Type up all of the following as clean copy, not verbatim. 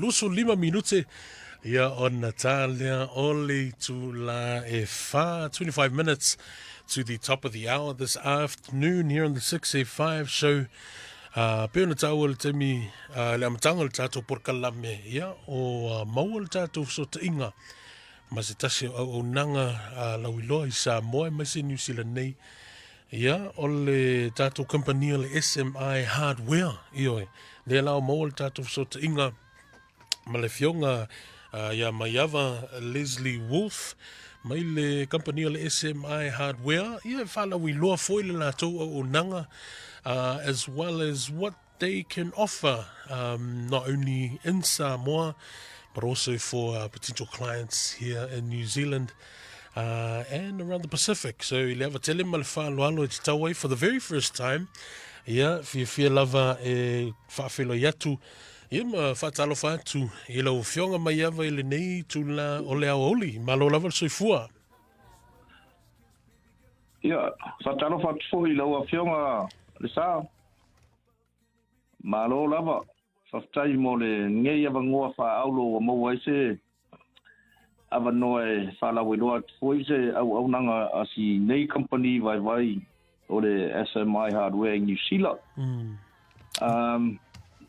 25 minute ia ona tā lea o le itulā e whā, 25 minutes to the top of the hour this afternoon here on the 685 show. Pei ona tāua le taimi le amataga o le tātou porokalame ia o maua le tātou fesootaiga ma se tasi o auaunaga lauiloa i Samoa aemaise New Zealand nei. Ia, o le tātou kamupani o le SMI Hardware, ioe, lea la o maua le tātou fesootaiga ma le afioga ia Maiava Leslie Wolfe mai le kamupani o le SMI Hardware, ia e faalauiloa foi le latou auaunaga as well as what they can offer not only in Samoa but also for our potential clients here in New Zealand and around the Pacific. So i le ava tele ma le faaaloalo e tatau ai for the very first time, ia fiafia lava e faafeiloai atu ia ma faatalofa atu i lau afioga Maiava i lenei itula o le aoauli. Malo lava le soifua. Ia, faatalofa atu foi i lau afioga Lesa. Malo lava. Faafetai mo lenei avanoa faaauro ua maua ai se avanoa e faalauiloa atu foi se auaunaga a si nei kamupani vaivai o le SMI Hardware i Niu Sila.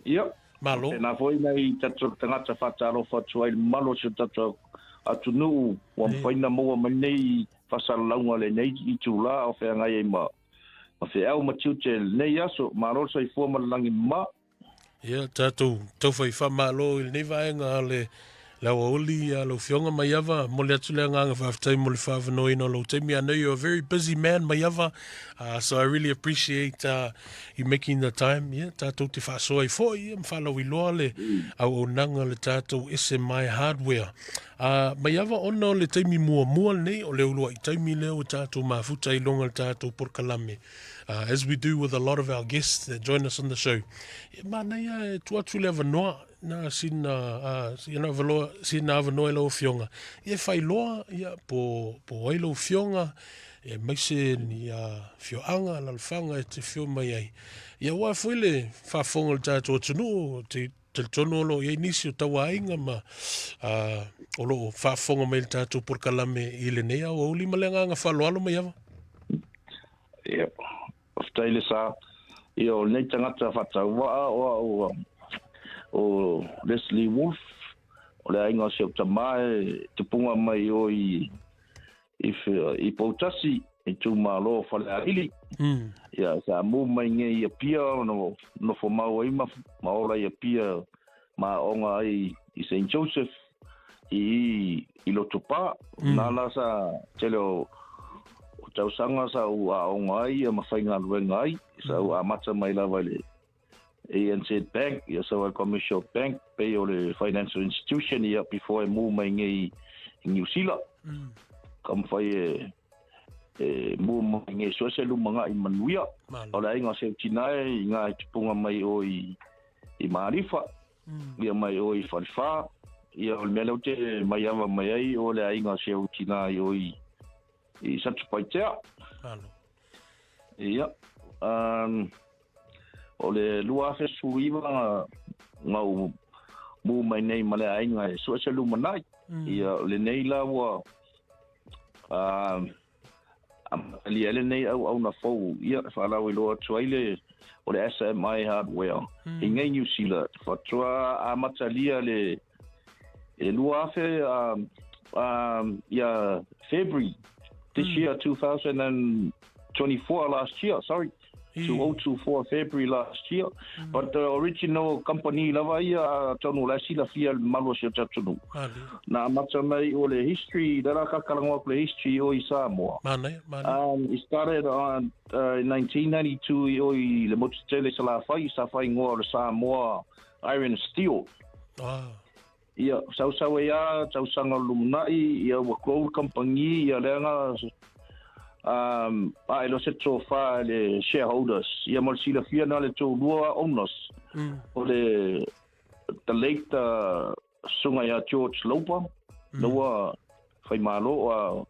Ia, Malo. Tēnā foi nai tatou tagata faatalofa atu ai le mamalu o si o tatou atunuu ua mafai ona maua mai nei faasalalauga lenei itulā o feagai ai ma ma feau ma tiute i lenei aso. Malo le soifua ma le lagi mama. Ia, tatou taufai faamalo i lenei vaega o le le aoauli a lau Afioga Maiava. Momoli atu le agaga faafetai mo le faaavanoaina o lou taimi. I know you're a very busy man, Maiava, so I really appreciate you making the time. Ia, tatou te faasoa ai foi ia ma faalauiloa le auaunaga o le tatou SMI Hardware. Maiava ona o le taimi muamua lenei o le uluai taimi lea ua tatou mafuta ai luga o le tatou porokalame. As we do with a lot of our guests that join us on the show. E manaia e tuu atu le avanoa na sina, sina avanoa, sina avanoa i lau afioga. Ia e faailoa ia po, po ai lau afioga, aemaise ni afioaga, alaalafaga e te afio mai ai. Ia aua foi le faafofoga o le tatou atunuu, te Talitonu o lo o i ai nisi o tauaiga ma o lo o faafofoga mai i le tatou polokalame i lenei aoauli ma le agaga faaaloalo Maiava. Ia, faafetai le sa. Ia, o lenei tagata faatauvaa o au o Leslie Wolfe, o le aiga o si au tama e tupunga mai o i i Poutasi, itumalo o Falealili. Ia, sa mū mai nei i Apia, no, nofo mau ai ma, ma ola i Apia, ma aoga ai i St. Joseph, i, i Lotopa. Nā la sa tele o, o tausaga sa ou aoga ai ia ma faigaluega ai, sa ou amata mai lava i le ANZ Bank, ia sa ai Commercial Bank, pei o le financial institution ia before e mū mai nei i New Zealand. Ka mawhai e, e mū mai nei so se lumangaʻi manuia. Malo. O le aiga o se tinae i ngā tupunga mai o i, i Maarifa, ia mai o i Whalewha, ia o le mea lea ou te mai ava mai ai o le aiga o se tina i o i, i Satupaitea. Malo. Ia, o le 2019 na ou mū mai nei ma le aiga e sue se lumanai. Ia, o lenei la ua amatalia ai lenei auauna fou, ia, e faalauiloa atu ai le, o le SMI Hardware i nei New Zealand. Faatoa amatalia le, e 2000, ia February this year, 2024, last year, sorry. 2024 February last year. But the original company lava ia, atonu o la e silafia le mamalu o si o tatou atunuu. Na amata mai o le history, le la kakalagoa atu le history o i Samoa. Manaia, manaia. It started on in 1992 i o i le motu tele Salafai, sa whai ingoa o le Samoa Iron Steel. Ia, sausau ai a tausaga o le lumanai, ia ua grow le kamupani, ia lea na ae loa se tofa i le shareholders. Ia mo le silafia na le toalua owners o le the late Susuga ia George Laupa, na ua faimalo a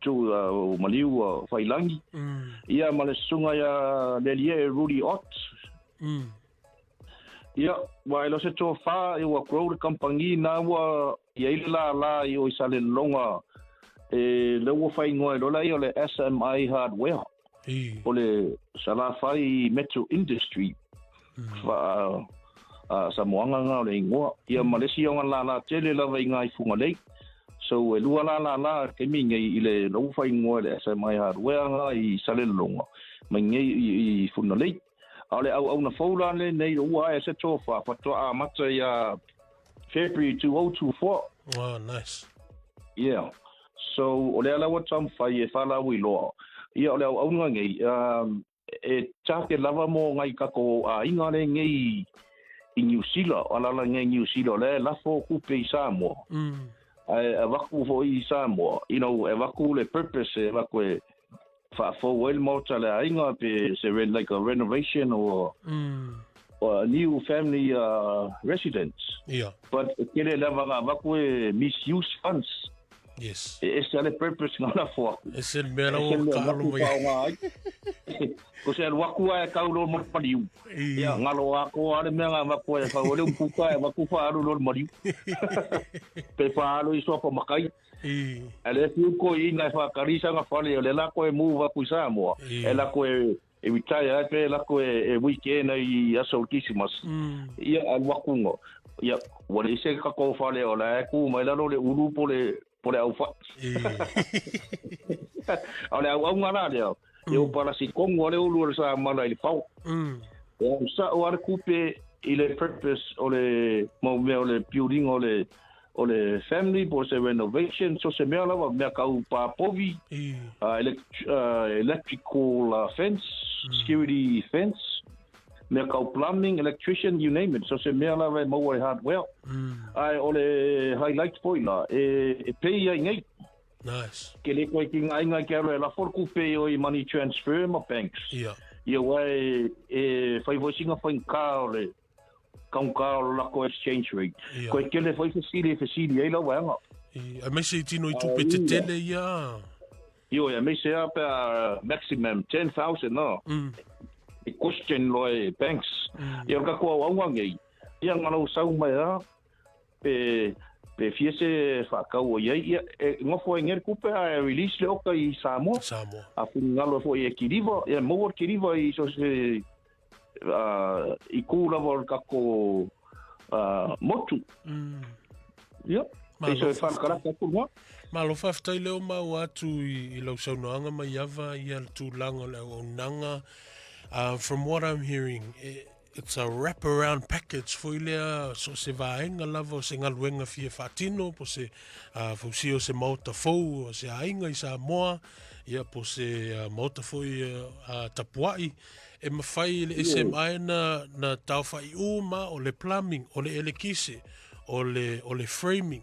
tu o maliu a Failangi. Ia ma le Susuga ia Lelie Rudy Ott. Ia, ua e le o se tofa e ua grow le kamupani na ua i ai le lālā i o i Salelologa e le ua faaigoa ai loa lea o le SMI Hardware. I. O le Salafai Metal Industry. Faa a Samoaga nga o le igoa. Ia ma le isi o nga lālā tele lava i ngā i Fugalei. So e lua la lālā taimi nei i le ua faaigoa i le SMI Hardware nga i Salelologa mai nei i Fugalei. A o le auauna fou la lenei ua ae se tofa faatoa amata ia February 2024. Oh, nice. Yeah. So, o lea la ua taumafai e faalauiloa. Ia, o le auauna nei, e target lava mo ngai kako aiga lenei i Niu Sila, o alala nei Niu Sila, o lea e lafo kupe i Samoa. Ae avaku foi i Samoa, you know, e avaku le purpose, e avaku e faafou ai le maota le aiga pe se like a renovation or or a new family residence. But e tele lava nga avaku e misuse funds. Yes. E ese ale purpose nga lafo aku. E se mea la o ka alo mai. Ko se alu aku ai kau lo mo paliu. Ia ngalo a ko ale mea nga avaku e fau le umpuka e avaku fa alu lo maliu. Pe fa alu i sopa makai. I. A le fiu ko i ngai whakarisa nga whale o le lako e move aku i Samoa. E lako e retire ai pe lako e weekend ai i aso o Christmas. Ia alu aku ngo. Ia, ua le ise ka ko whale o la e ku mai lalo le ulu po le po le au wha. O le au au ngā rā lea. E o palasi kongo ale ulu o le sa mana i le pau. E au sa o ale kupe i le purpose o le mau mea o le building o le o le family po se renovation so se mea lava mea kau pāpovi electrical fence, security fence, mea kau plumbing, electrician, you name it. So se mea lava e maua e hardware. Ai o le highlight foi la e pay ai nei. Nice. Ke le koe ki ngā inga ki alo e lafo le kupe i o i money transfer ma banks. Ia wai e whai voisinga whai kā o le kaunga o le lako exchange rate. Koe kele whai fesili e fesili ai lau anga. I, a meise i tino i tupe te tele ia. Io, e meise a pea maximum 10,000 no. E question loa e banks. Ia ka kua au ngei. Ia ngalo sau mai a pe pe fia se whakau o iai, ia, e ngofo e ngere kupe a e release le oka i Samoa. Samoa. A whingalo foi e kiriwa, ia maua le kiriwa i so se, i kū lava o le kako motu. Ia, e so e whanakaraka atu ngā. Malo whawhitai leo mau atu i lau saunoanga mai ava ia le tūlanga o le auaunaga. From what I'm hearing, it's a wrap around package foi lea so se vaega lava o se galuega fia faatino po se fausia o se maota fou o se aiga i Samoa ia po se maota foi tapuai e mafai e le SMI na taofai uma o le plumbing o le elekise o le o le framing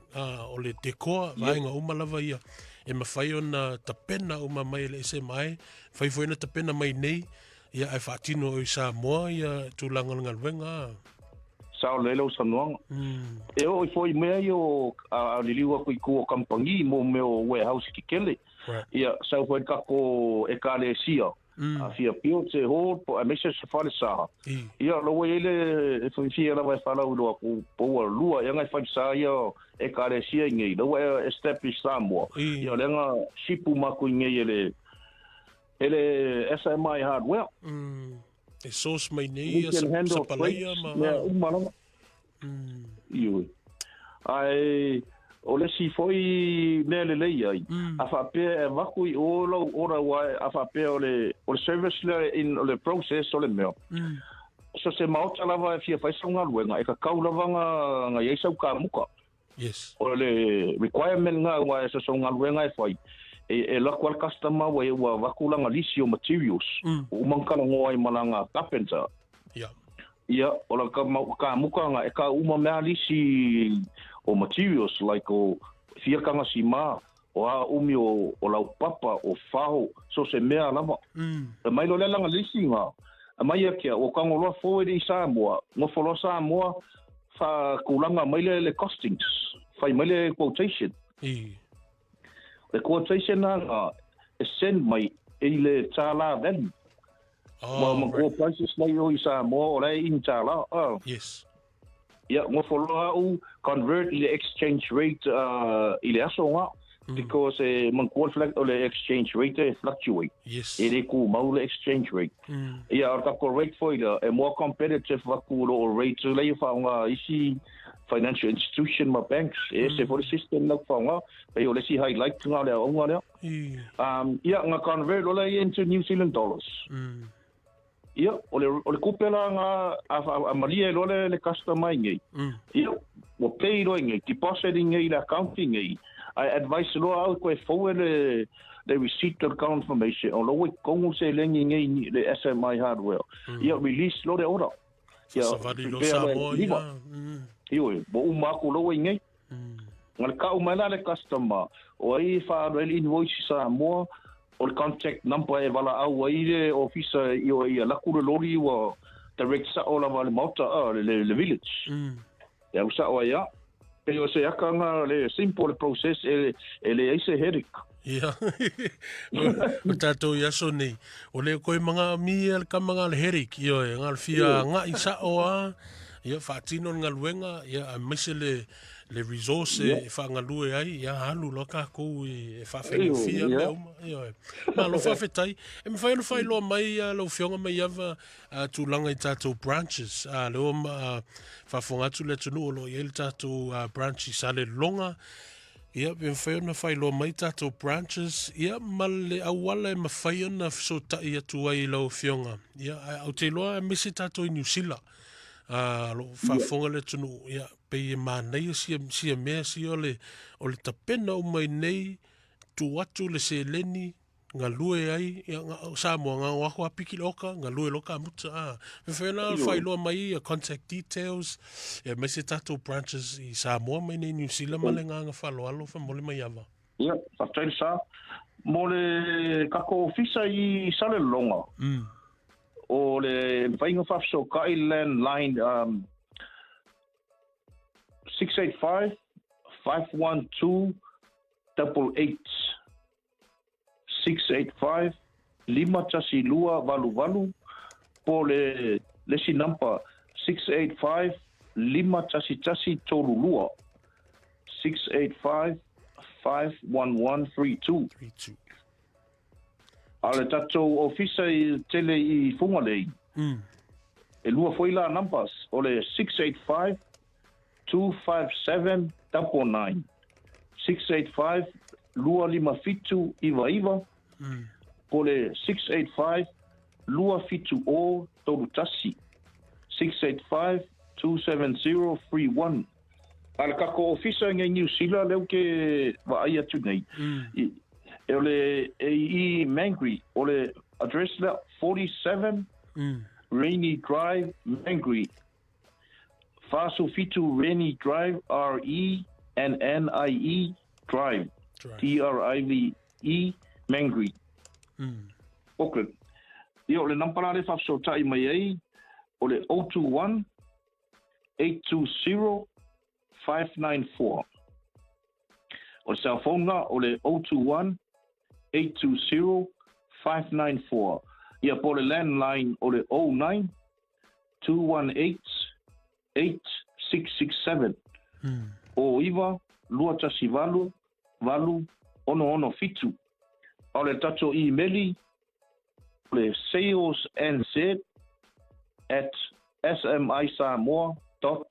o le decor vaega uma lava ia e mafai ona tapena uma mai e le SMI fai foi na tapena mai nei Ia, ae faatino i Samoa ia tulaga o le galuega a. Sao lelei lau saunoaga. E oo i foi mea ia o a liliu aku i ku o kamupani mo mea o warehouse kekele. Ia, sau foi le kako ekalesia. A fia pio te hall po aemaise se fale sa. Ia, lo ua i ai le e fia lava e faalauiloa aku po ua lua ea ngai fale sa ia o ekalesia i nei. La ua establish Samoa. Ia, o lea na sipu makou i nei e le E le SMI Hardware. E source mai nei ia sapalaia ma... Mea uma lava. Ioe. Ae o le isi foi mea lelei ai, a faapea e avatu i o lau order aua a faapea o le service lea in o le process o le mea. So se maota lava e fia fai sau galuega, e kakau lava nga i ai sau kamuka. Yes. O le requirement nga aua e so galuega e fai, e lako a le customer ua ua avatu lana lisi o materials, ua uma ona talanoa ai ma lana carpenter. Ia, o la ka mau kamuka nga e ka uma mea lisi o materials like o fia kanga sima, o a umi o laupapa, o faho, so se mea lava. E mai loa lea lana lisi nga, e mai ia kia, ua kagoloa forward i Samoa, nofo loa Samoa, whaatulaga mai le costings, fai mai le quotation. Le quotation na nga, e send mai i le tālā value. Oh, Ma right. ko prices nei o i Samoa o la in tala. Oh. Yes. Ia, ngofo loa au convert i le exchange rate i le aso nga because e manatua le o le exchange rate e fluctuate. Yes. E le ku mau le exchange rate. Ia, o le tatou rate foi lea, e more competitive atu lo o rate lea e faaaoga isi financial institution ma banks. E ese foi le system na faaaoga. Pei o le isi highlight nga o le aoaoga lea. Ia, nga convert loa lea into New Zealand dollars. Ia, o le, o le kupe la nga a, a, a malie loa le, le customer i nei. Ia, ua pay loa i nei, deposit i nei i le account i nei. Ae advice loa au koe forward le, le receipt o le confirmation, o lo ua i totonu seleni i nei le SMI hardware. Ia, release loa le order. Ia, Faasavali loa prepare loa Samoa, deliver. ia. Ioe, ua uma atu loa i nei. Nga le kau mai la le customer, o ai e whaalu ai le invoice i Samoa, o le contact number e wala au ai le officer i o ia laku le lori ua direct sao lava le maota, le, le, le village. E au sao ai a. Pei o se aka nga le simple le process e, e le ai se headache. Ia, o tātou i aso nei, o le koe manga mi e le kama ngā le headache, ioe, ngā le fia nga'i sao a, ia, whaatino le ngaluenga, ia, a maise le, le resource e whaangalue ai, ia, alu loa kākou i, e whaawhengofia mea uma, ioe. Malo whaawhetai, e mawhai ona whailoa mai a lau fionga mai ava a tūlanga i tātou branches, a leo ma whaafonga atu le atunuu o lo i ai le tātou branch i Salelologa, Ia, pe mafai ona faailoa mai tatou branches, ia, ma le auala e mafai ona fesootai atu ai i lau Afioga. Ia, ae ou te iloa aemaise tatou i Niu Sila, ā, o lo o faafofoga le atunuu, ia, pei e manaia sia, sia mea sia o le, o le tapena uma i nei, tuu atu le seleni, galue ai, ia, nga, Samoa, nga o ako a piki le oka, galue loka a muta, a. Me whai ona whailoa mai ia contact details, ia aemaise tatou branches i Samoa mai nei New Zealand ma le nganga whaloalo whamole mai ava. Ia, whawhtai sa. Mo le kako ofisa i Salelologa, o le whainga whawhisokai landline 685 512 88. 685 512 88 po o le le isi number 685 511 32 685 511 32. 32. A o le tatou ofisa i tele i Fugalei, e lua foi la numbers, o le 685 257 99 685 257 99 po o le 685 270 31 685 270 31. A le kako ofisa i Niu Sila lea ou te vaai atu nei, e o le e i Mangere, o le address lea 47 Rainy Drive, Mangere. 47 Rennie Drive, R-E-N-N-I-E Drive, D-R-I-V-E, Mangere, Auckland. Ia, o le number la lea e faafesootai mai ai, o le 021 820 594. O le cell phone la, o le 021 820 594. Ia, po o le landline o le 09 218 8667 09 218 8 667. A o le tatou imeli, o le salesnz at smisamoa dot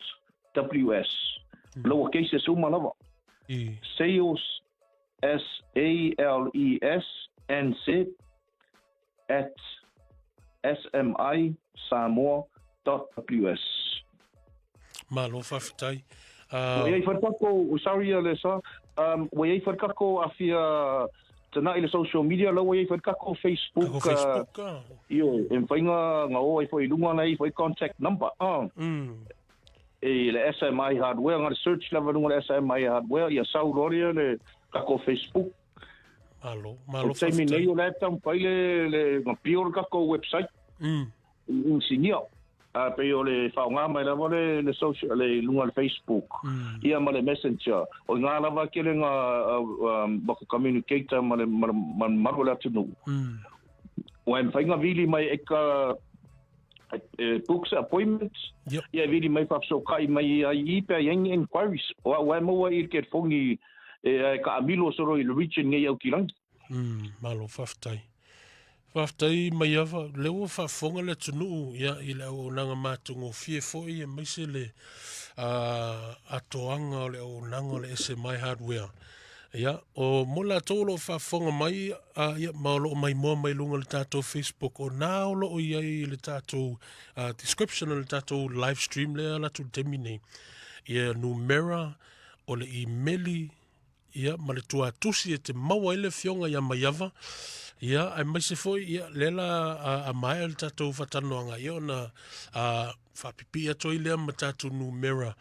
ws. Lower cases uma lava. Sales, S A L E S N Z at smisamoa.ws. Malo faafetai. Ua iai foi takou, sorry Alessa, ua iai foi takou afia tana'i le social media la ua iai foi takou Facebook. Takou Facebook. Ioe, e mafai na o ai foi i luga na iai foi contact number. E le SMI Hardware, na le search lava i luga le SMI Hardware, ia sau loa lea le takou Facebook. Malo, malo O le taimi nei o la e taumafai le, le na pio le takou website i inisinia. A pei o le faaaoga mai lava le, le social, le i luga o le Facebook, ia ma le Messenger. O i ngā lava kele ngā ma ko communicator ma le, ma le, ma le malu o le atunuu. Ua e mafai ona vili mai e ka e book se appointment. Yep. Ia e vili mai faafesootai mai ai i pe a i ai ni enquiries. O au e maua i le telefoni e e kaamilo solo i le region nei Aukilani. Malo faafetai. Faafetai Maiava, lea ua faafofoga le atunuu ia, i le auaunaga matagofie foi aemaise le atoaga o le auaunaga o le SMI Hardware. Ia, o mo latou o lo o faafofoga mai ia, ma o lo o maimoa mai luga o le tatou Facebook, o nā o lo o i ai i le tatou description o le tatou live stream lea e ala atu i le taimi nei, ia numera o le imeli ia, ma le tuatusi e te maua ai le afioga ia Maiava, ia, aemaise foi, ia, lea la a, a maea le tatou faatalanoaga, ia, ona a, faapipii atu ai lea ma tatou numera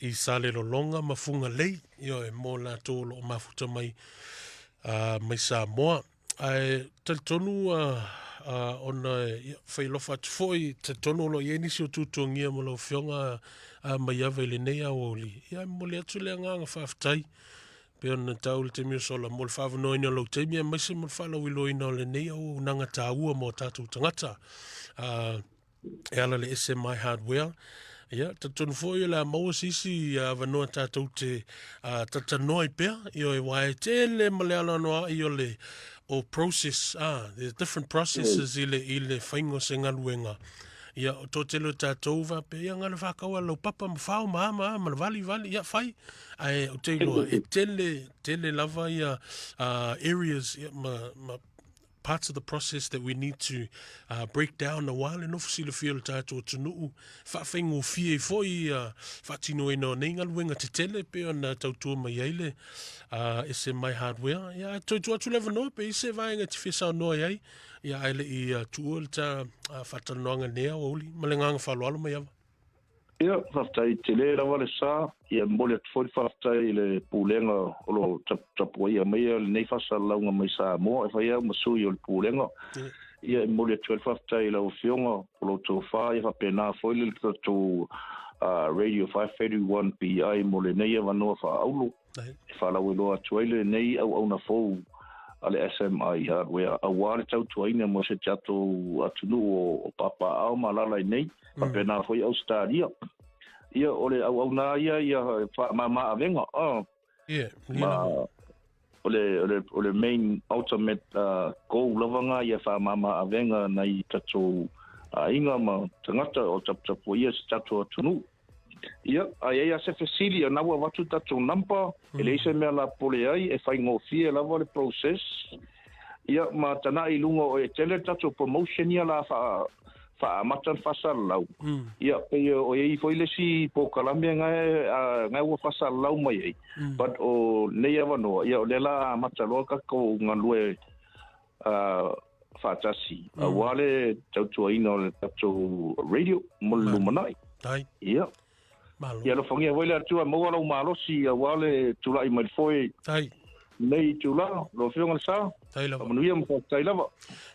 i Salelologa ma Fugalei, ioe, mo latou o lo o mafuta mai, a, mai Samoa. Ae talitonu a, a, ona e fai alofa atu foi, talitonu o lo o i ai nisi o tuatuagia ma lau afioga a, Maiava i lenei aoauli. Ia, e momoli atu le agaga faafetai pei ona tau i le taimi o sola mo le faaavanoaina o lou taimi aemaise mo le faalauiloaina o lenei auaunaga taua mo tatou tagata. A, e ala le SMI Hardware. Ia, talitonu foi o le a maua se isi avanoa tatou te talatalanoa ai pea, ioe, aua e tele ma le anoanoai o le o process, there's different processes i le, i le faiga o se galuega. Ia, o toatele o tatou faapea, ia, na o le faatau lava o le laupapa ma fao ma a ma a ma le vali vali, ia, fai. Ae ou te iloa, e tele, tele lava ia areas ia, ma, ma parts of the process that we need to break down aua le nofo silafia o le tatou atunuu, faafaigofie ai foi ia faatinoina o nei galuega tetele pei ona tautua mai ai le SMI Hardware. Ia, ae toe tuu atu le avanoa pe i ai se vaega e te fia saunoa i ai, ia ae le i tuua le ta faatalanoaga i lenei aoauli. Ma le agaga faaaloalo Maiava. Ia, faafetai tele lava le sa. Ia, e momoli atu foi le faafetai i le Pulega o lo o tapuaia maia lenei faasalalauga mai Samoa, e fai au ma sui o le Pulega. Ia, e momoli atu ai le faafetai i lau Afioga o lo o tofa, ia faapena foi le tatou Radio 531 PI mo lenei avanoa faaauro e faalauiloa atu ai lenei auauna fou a le SMI Hardware aua le tautuaina mo se tatou atunuu o Papaao ma alaala i nei, faapena foi Ausetalia. Ia, o le auauna ia ia faamama avega. Yeah, ma o le, o le, o le main ultimate goal lava ngā ia faamama avega nai tatou aiga ma tagata o taputapuaia se tatou atunuu. Ia, a i ai a se fesili, o na ua avatu tatou number, e leai se mea lapole ai, e faigofie lava le process. Ia, ma tanai i luga o e tele le tatou promotion ia la faa faaamata le faasalalau. Ia, pei o i ai foi le isi polokalame nga ua faasalalau mai ai. But o nei avanoa, ia o lea la amata loa tatou galue faatasi aua le tautuaina o le tatou radio mo le lumanai. Tai. Ia. Malo. Ia alofagia foi le Atua maua lou malosi aua le tulai mai le foe. Tai. Nei itula, lau Afioga i le Sa. Tai lava. Faamanuia ma faafetai lava.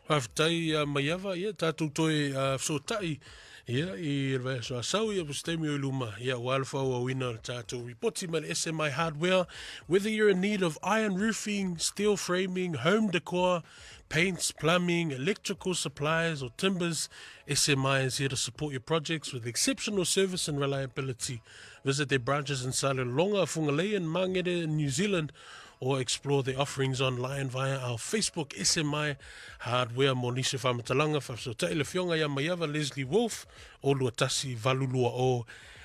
Faafetai ia Maiava, ia tatou toe fesootai ia i le vaiaso asau ia po o se taimi o i luma ia aua le faaauauina o le tatou ripoti mai le SMI Hardware. Whether you're in need of iron roofing, steel framing, home decor, paints, plumbing, electrical supplies or timbers, SMI is here to support your projects with exceptional service and reliability. Visit their branches in Salelologa, Fugalei and Mangere in New Zealand or explore their offerings online via our Facebook SMI Hardware mo nisi faamatalaga faafesootai le Afioga ia Maiava Leslie Wolf o 2182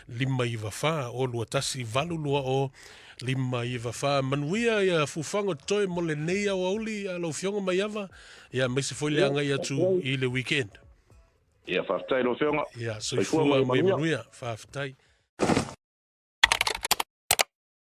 594 o 2182 594. Manuia ia fuafuaga o totoe mo lenei aoauli a lau Afioga Maiava, ia aemaise foi le agai atu i le weekend. Ia, faafetai lau Afioga. Ia, soifua ma ia manuia. Faafetai.